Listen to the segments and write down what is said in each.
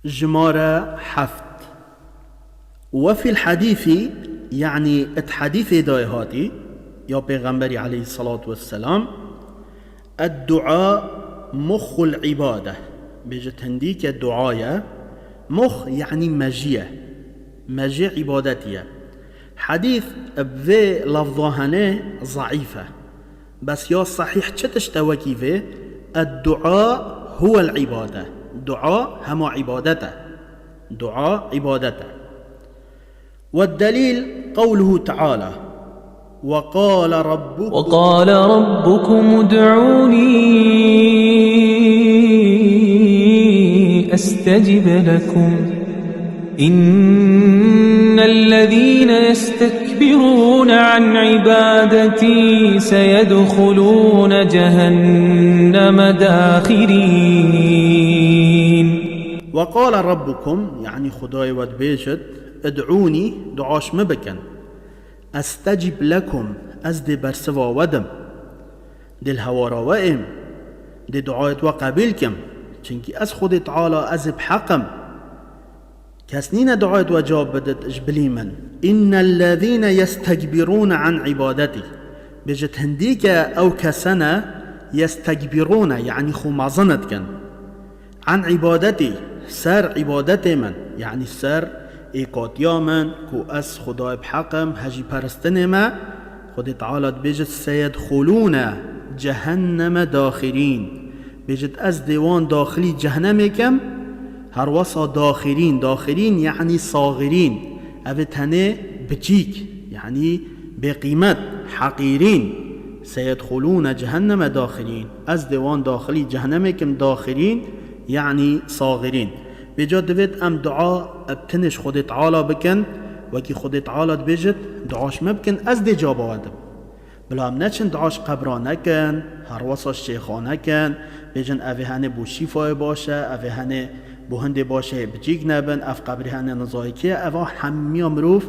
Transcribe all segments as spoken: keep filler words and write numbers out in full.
Jimare heft. Ve fil hadîsî, yanî di hadîsê de hatî, ya Pêxemberî aleyhissalatu vesselam, "Ed-dua muxul ibade." Bêjit hindî ke dua ye, mux yanî mejî ye. Mejî îbadetî ye. Hadîs bi vê lafza hene zeîf e. Bes ya sehîh çi tişt e wekî vê? Ed-dua huwel ibade. Dua hema îbadet e. Dua îbadet e. Ve delîl qewluhu teala. Ve qale rabbukum. وقال ربكم ادعوني أستجب لكم. إن الذين يستكبرون عن عبادتي سيدخلون جهنم داخرين. Ve qale rabbukum, yanî Xwedayê we dibêjit, "Id'ûnî, duaş min bikin. Estecib lekum, ez dê bersiva we dim. Dê li hewara we êm. Dê duayet we qebîl kim. Çinkî ez Xwedê Teala, ez ê bi heq im. Kes nîne duayet we cewab bidit ji bilî min." "İnnellezîne yestekbirûne an ibadetî." Bêjit hindî ke ew kese ne, yestekbirûne, yanî xwe mezin dikin. An ibadetî, ser îbadetê min, yanî ser êkatiya min, ku ez Xwedayê bi heq im, hejî peristinê me, Xwedê Teala dibêjit, "Seyedxulûne cehenneme daxirîn." Bêjit, "Ez dê wan daxilî cehnemê kim." Her wesa daxirîn, daxirîn yanî saxirîn. Ev ê tenê biçîk, yanî bêqîmet, heqîrîn. "Seyedxulûne cehenneme daxirîn." Ez dê wan daxilî cehnemê kim, daxirîn, yanî saxirîn. Vêca divêt em dua bi tinê ji Xwedê Teala bikin, wekî Xwedê Teala dibêjit, "Duaş me bikin, ez dê caba we dim." Bila em neçin dua ji qebra nekin, her wesa ji şêxa nekin, bêjin, "Evê henê bo şîfayê baş e, evê henê bo hindê baş e, biçîk nebin, ev qebrê henê nizayê kê ye." Eva hemiya mirov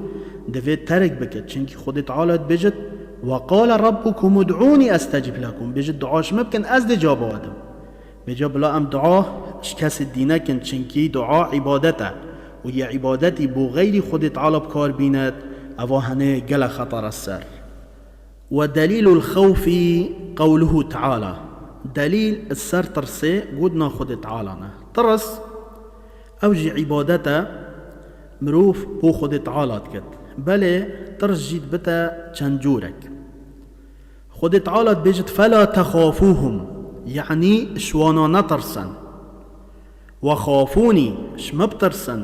divê terk bikit. Çinkî Xwedê Teala dibêjit, "Ve qale rabbukum ud'ûnî estecib lekum." Bêjit, "Dua ji min bikin, ez dê caba we dim." Vêca bila em dua ji kesê dî nekin, çinkî dua îbadet e. Û yê îbadetî bo xeyrî Xwedê Teala bi kar bînet, eva henê gelek xeter e ser. Ve delîlul xewfî qewluhu teala. Delîl li ser tirsê gotina Xwedê Teala ne. Tirs, ew jî îbadet e, mirov bo Xwedê Teala dikit. Belê tirs jî dibite çend corek. Xwedê Teala dibêjit, "Fela texafûhum", yanî ji wana netirsin. "Ve xafûnî, ji min bitirsin,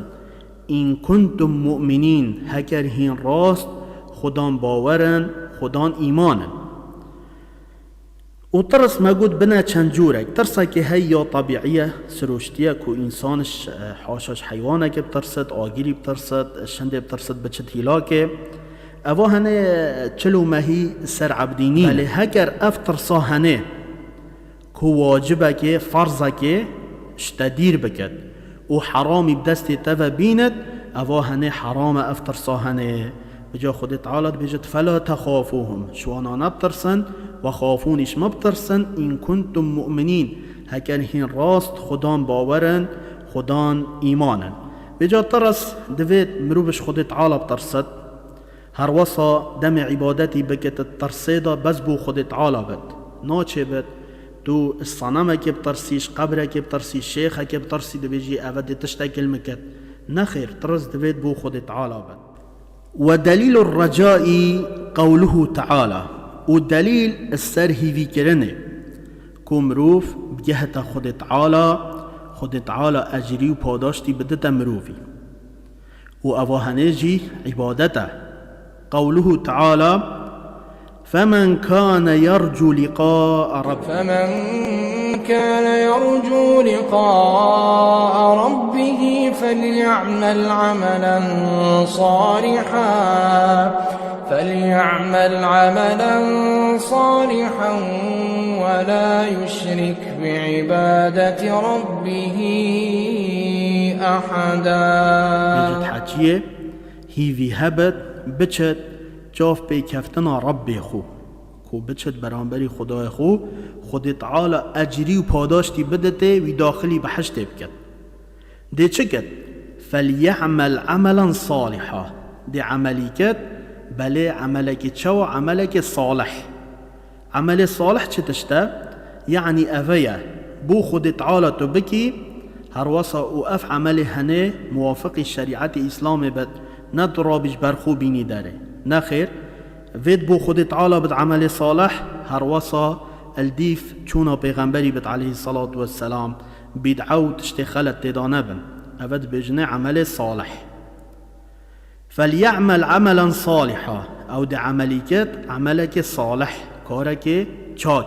in kuntum mu'minîn, heker hîn rast Xudan bawer in, Xudan îman in." Û tirs me got bine çend corek. Tirsekê hey ya tebîî ye, siroştî ye ku însan ji, e, haşa ji heywanekê bitirsit, agirî bitirsit, ji hindê bitirsit biçit hîlakê. Eva hene çil û mehî ser ebdî nîn. Belê heker ev tirsa hene, ku wacibekê, ferzekê ji te dîr bikit û heramî bi destê te ve bînit, eva hene heram e, ev tirsa hene. Bi ca Xwedê Teala dibêjit, "Fela texafûhum", ji wana nebitirsin, "ve xafûnî", ji min bitirsin, "in kuntum mu'minîn", heker hîn rast Xudan bawer in, Xudan îman in. Vêca tirs divêt mirov ji Xwedê Teala bitirsit. Her wesa demê îbadetî bikit, di tirsê de bes bo Xwedê Teala bit. Naçê bit, tu ji senemekê bitirsî, ji qebrekê bitirsî, şêxekê bitirsî, dibêjî, "Eve dê tiştekî li min ket." Nexêr, tirs divêt bo Xwedê Teala bit. Ve delîlur recai qewluhu teala. Û delîl li ser hîvîkirinê, ku mirov bigehite Xwedê Teala, Xwedê Teala ecrî û padaştî bidite mirovî. Û eva henê jî îbadet e. Qewluhu teala, "Femen kâne yercu liqâ'a Rabbih." فمن كان يرجو لقاء ربه فليعمل عملا صالحا، فليعمل عملا صالحا ولا يشرك بعبادة ربه أحدا. Bêjit heçiyê, hîvî hebit, biçit, çav pê keftina Rebbê xwe, ku biçit beramberî Xwedayê xwe, Xwedê Teala ecrî û padaştî biditê, wî daxilî behiştê bikit. Dê çi ket? فَلْيَعْمَلْ عَمَلًا صَالِحًا. Dê emelî ket, belê emelekê çawa? Emelekê salih. Emelê salih çi tişt e? Yanî eve ye, bo Xwedê Teala tu bikî, herwesa û ev emelê henê muwafiqî şerîetê Îslamê bit, ne tu rabî ji ber xwe bînî derê. Nexêr, vêt bo Xwedê Teala bit emelê salih, herwesa li dîf çûna pêxemberî bit aleyhisselatu vesselam, bîd'a û tiştê xelet têda nebin. Eve dibêjinê emelê salih. فَلْيَعْمَلْ عَمَلًا صَالِحًا. Ew dê emelî ket, emelekê salih, karekê çak.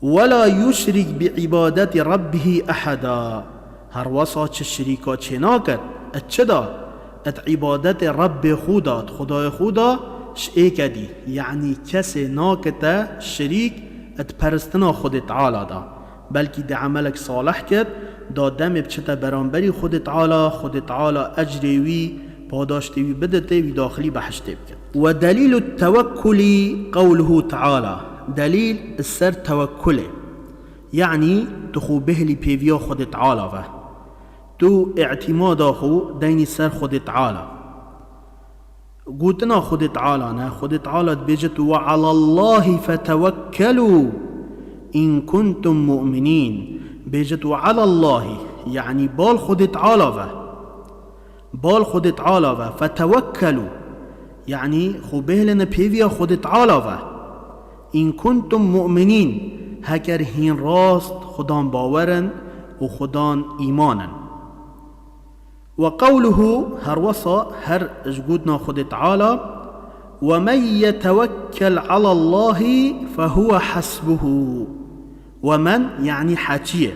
وَلَا يُشْرِكْ بِعِبَادَةِ رَبِّهِ أَحَدًا. Herwesa çi şirîka çê naket, et çi da, et îbadetê Rebbê xwe da, et Xwedayê xwe da, ji êke dî. Yanî kesê nakite şirîk, et peristina Xwedê Teala da. Belkî dê emelek salih ket, da demê biçite beramberî Xwedê Teala, Xwedê Teala ecrê wî, padaştê wî biditê, wî daxilî behiştê bike. وَدَلِيلُ التَّوَكُّلِ قَوْلُهُ تَعَالَى. Delîl li ser tewekkulê. Yanî tu xwe bihêlî pêviya Xwedê Teala ve. Tu îtîmada xwe deynî ser Xwedê Teala. Gotina Xwedê Teala ne, Xwedê Teala dibêjit, وَعَلَى اللَّهِ فَتَوَكَّلُوا إِنْ كُنْتُمْ مُؤْمِنِينَ. Bêjit, وَعَلَى اللَّهِ, yanî bal Xwedê Teala ve. Bal Xwedê Teala ve, فَتَوَكَّلُوا, yanî xwe bihêlin pêviya Xwedê Teala ve. إِنْ كُنْتُمْ مُؤْمِنِينَ, heker hîn rast Xwedan bawer in û Xwedan îman in. وَقَوْلُهُ, herwesa her ji gotina Xwedê Teala, وَمَنْ يَتَوَكَّلْ عَلَى اللَّهِ فَهُوَ حَسْبُهُ. وَمَنْ, yanî heçiyê,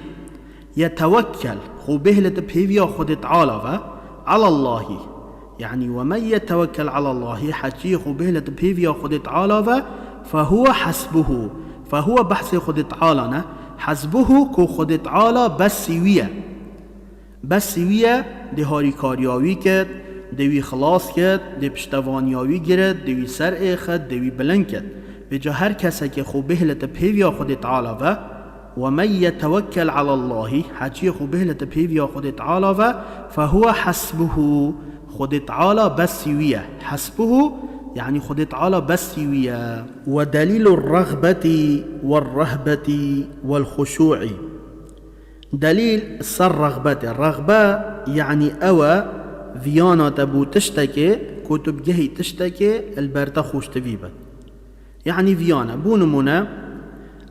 يَتَوَكَّلْ, xwe bihêlit pêviya Xwedê Teala ve, عَلَى اللَّهِ, yanî وَمَنْ يَتَوَكَّلْ عَلَى اللَّهِ, heçiyê xwe bihêlit pêviya Xwedê Teala ve, فَهُوَ حَسْبُهُ. فَهُوَ behsê Xwedê Teala ne, حَسْبُهُ, ku Xwedê Teala besî wî ye. Besî wî ye, dê harîkariya wî ket, dê wî xilas ket, dê piştevaniya wî giret, dê wî ser êxit, dê wî bilind ket. Vêca her kesekê xwe bihêlite pêviya Xwedê Teala ve, وَمَنْ يَتَوَكَّلْ عَلَى اللَّهِ, heçiyê xwe bihêlite pêviya Xwedê Teala ve, فَهُوَ حَسْبُهُ, Xwedê Teala besî wî ye. حَسْبُهُ, yanî Xwedê Teala besî wî ye. وَدَلِيلُ الرَّغْبَةِ وَالرَّهْبَةِ وَالْخُشُوعِ. Delîl ser rexbetê. Rexbe, yanî ew e, viyana te bo tiştekê, ku tu bigehî tiştekê, li ber te xweştivî be. Yanî viyan e. Bo nimûne,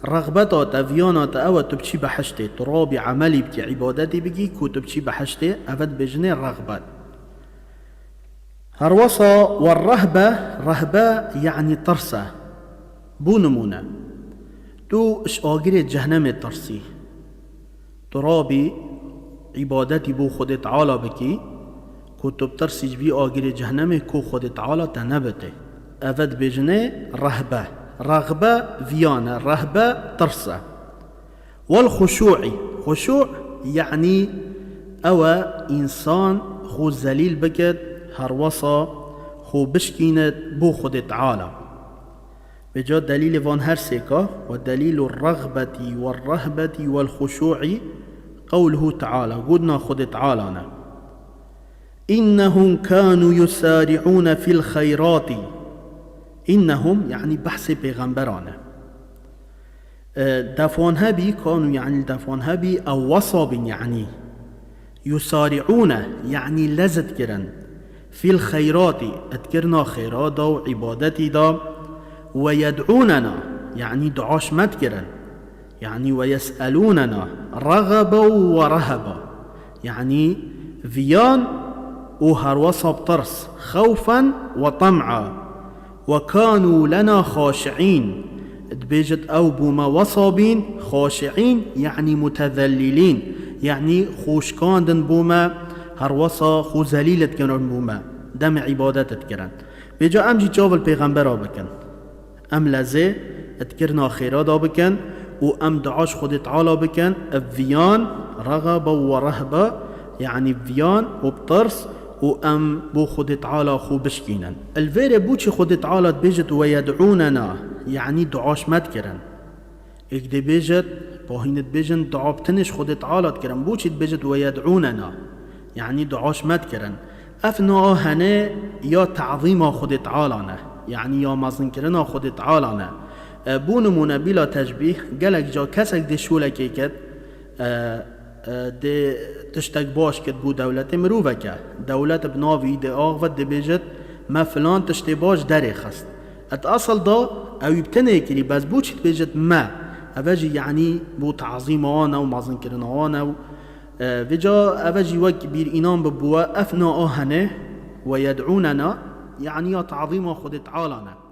rexbeta te, viyana te ew e, tu biçî behiştê, tu rabî emelî bikî, îbadetî bikî, ku tu biçî behiştê, eve dibêjinê rexbet. Herwesa we rehbe, rehbe yanî tirs e. Bo nimûne, tu ji agirê cehnemê tirsî. Tu rabî îbadetî bo Xwedê Teala bikî, ku tu bitirsî ji vî agirê cehnemê ku Xwedê Teala te nebitê. Eve dibêjinê rehbe. Rexbe viyan e, rehbe tirs e. Wel xuşû'î. Xuşû' yanî ew e însan xwe zelîl bikit, herwesa xwe bişkînit bo Xwedê Teala. Vêca delîlê van her sêka, we delîlu rexbetî we rehbetî wel xuşû'î qewluhu Teala, gotina Xwedê Teala ne. إنهم كانوا يسارعون في الخيرات. إنهم، yanî behsê pêxemberan e. E, defan hebî, kanu, yanî defan hebî, ew wesa bîn, yanî. Yusari'ûne, yanî lez dikirin. Fîl xeyrati, dikirina xêra da û îbadetî da. Ve yed'ûnena, yanî dua ji me dikirin. Yanî ve yes'elûnena rexeben ve reheba. Yanî viyan û herwesa bi tirs, xewfen ve tem'a. Ve kanû lena xaşi'în. Dibêjit ew bo me wesa bîn, xaşi'în, yanî mutezellîlîn. Yanî xweşkandin bo me, herwesa xwe zelîl dikirin bo me. Demê îbadet dikirin. Vêca em jî çav li pêxembera bikin. Em lezê dikirina xêra da bikin û em dua ji Xwedê Teala bikin, ev viyan, rexebe we rehbe, yanî viyan û bi tirs û em bo Xwedê Teala xwe bişkînin. Li vêrê bo çi Xwedê Teala dibêjit, "Ve yed'ûnena", yanî dua ji me dikirin. Êk dê bêjit, Pa hîn dibêjin dua bi tinê ji Xwedê Teala dikirin. Boçî dibêjit we yed'ûnena? Yanî dua ji me dikirin. Ev na hene ya tazîma Xwedê Teala ne. Yanî ya mezinkirina Xwedê Teala ne. E, bo nimûne bîla teşbîh, gelek ca kesek dê şolekê ket, e, e, dê tiştek baş ket bo dewletê miroveke. Dewlet bi navî dê axivit dê bêjit me filan tiştê baş derê xist. Et asıl da ew bi tenê kirî, bes boçî dibêjit me? Eve jî yanî bo tazîma wan e û mezinkirina wan e û, e, vêca eve jî wek bîr înan bi bo we, ev na hene we yed'ûnena, yanî ya tazîma Xwedê Teala ne.